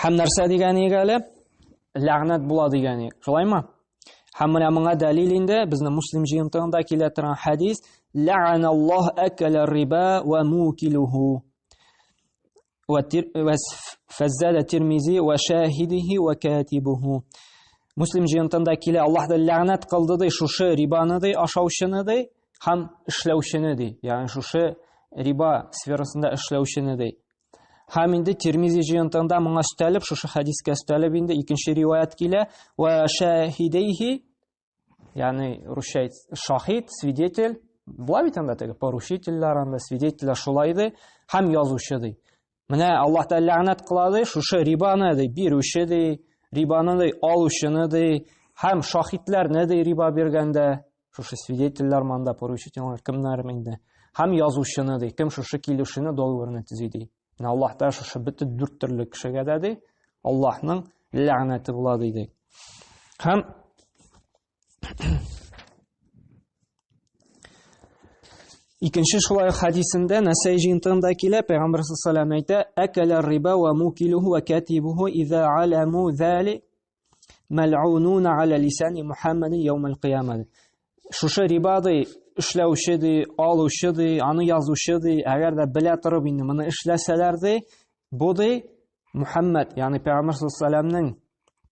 Һәм нәрсә дигән идек әле? Ләгънәт була дигән идек. Шулаймы? Һәм менә моңа дәлил инде безнең Муслим җыентыгында килә торган хәдис: "Ләгъналлаһ акала риба ва мукилуху". Ва фаззада Тирмизи ва шахидихи ва катибуху. Муслим җыентыгында килә, Аллаһ да ләгънәт кылды ди шушы рибаны ди, ашаучыны ди һәм эшләүчене ди. Ягъни шушы риба сферасында эшләүчене ди. Һәм инде Тирмизи җыентыгында моңа өстәлеп, шушы хәдискә өстәлеп инде икенче риваять килә. Ва шахидейхи, ягъни русча шахид, свидетель, була бит анда теге поручительләр анда, свидетельләр шулай ди, һәм язучы ди. Менә Аллаһ Тәгалә ләгънәт кыла ди, шушы рибаны ди, бирүче ди, рибаны ди, алучыны ди, һәм шахидләрне ди риба биргәндә, шушы свидетельләр монда поручительләр кемнәр инде, һәм язучыны ди, кем шушы килешүне договорны төзи ди. Менә Аллаһ Тәгалә шушы бөтен дүрт төрле кешегә дә ди, Аллаһның ләгънәте була ди. Һәм Икенче шулай хадисендә Нәсәй җыентыгында килә, Пәйгамбәр саллаллаху әйтә: "Әкәлә риба ва мукилуху ва катибуху иза аламу зали мәл'унуна аля лисани Мухаммадин яумал кыяма". Шушы риба ди, эшләүче ди, алучы ди, аны язучы ди, әгәр дә белә торып инде моны эшләсәләр ди, бу ди Мухаммад, ягъни Пәйгамбәр саллаллаху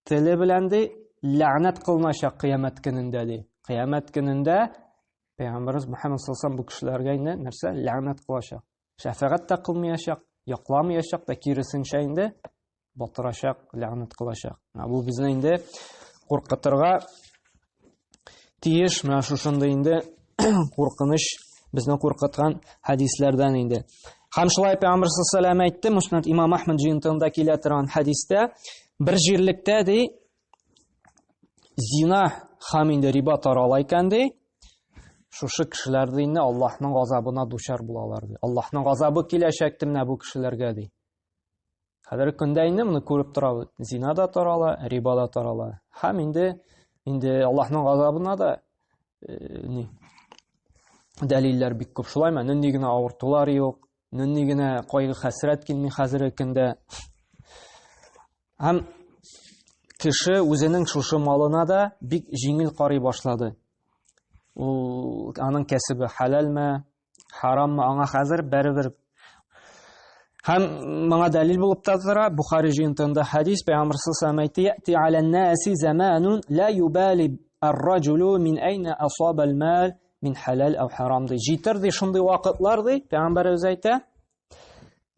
теле белән ди, ләгънәт кылыначак кыямәт көнендә ди. Кыямәт көнендә Пәйгамбәрбез Мухаммад саллаллаху бу кешеләргә инде нәрсә ләгънәт кылачак. Шәфәгать тә кылмаячак, якламаячак та, киресенчә инде батырачак, ләгънәт кылачак. Менә бу безне инде куркытырга тиеш. Менә шушындый инде куркыныч безне куркыткан хәдисләрдән инде. Һәм шулай Пәйгамбәр саллаллаху алейһи әйтте, Муснад Имам Ахмад җыентыгында килә торган хәдистә, бер җирлектә ди, зина һәм инде риба тарала икән ди, шушы кешеләр ди инде Аллаһның газабына дучар булалар ди. Аллаһның газабы киләчәк менә бу кешеләргә ди. Хәзерге көндә инде моны күреп торабыз. Зина да тарала, риба да тарала. Һәм инде инде Аллаһның газабына да э, ни дәлилләр бик күп. Шулаймы? Нинди генә авыртулар юк, нинди генә кайгы-хәсрәт килми хәзерге көндә. Һәм кеше үзенең шушы малына да бик җиңел карый башлады. Ул аның кәсебе хәләлме, хараммы, аңа хәзер бәребер. Һәм моңа дәлил булып та тора, Бухари җыентыгында хәдис, Пәйгамбер саллаллаху алейһи ва әйтте: "Яти наси заманун ла юбали ар-раджулу мин айна асаба ал-мал мин халал ау харам" ди. Җитер ди шундый вакытлар ди, Пәйгамбәребез әйтә.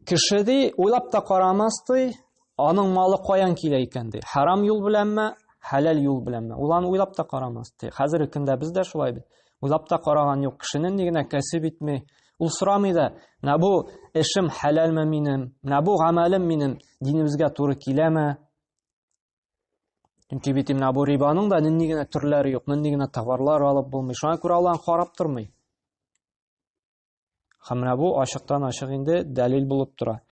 Кеше ди, уйлап та карамас ди, аның малы каян килә икән ди. Харам юл беләнме, хәләл юл беләнме? Ул аны уйлап та карамас ди. Хәзерге көндә без дә шулай бит. Уйлап та караган юк. Кешенең ни генә кәсеп итми. Ул сорамый да, менә бу эшем хәләлме минем, менә бу гамәлем минем динебезгә туры киләме? Чөнки бит менә бу рибаның да нинди генә төрләре юк, нинди генә товарлар алып булмый. Шуңа күрә алар карап тормый. Һәм менә бу ачыктан-ачык инде дәлил булып тора.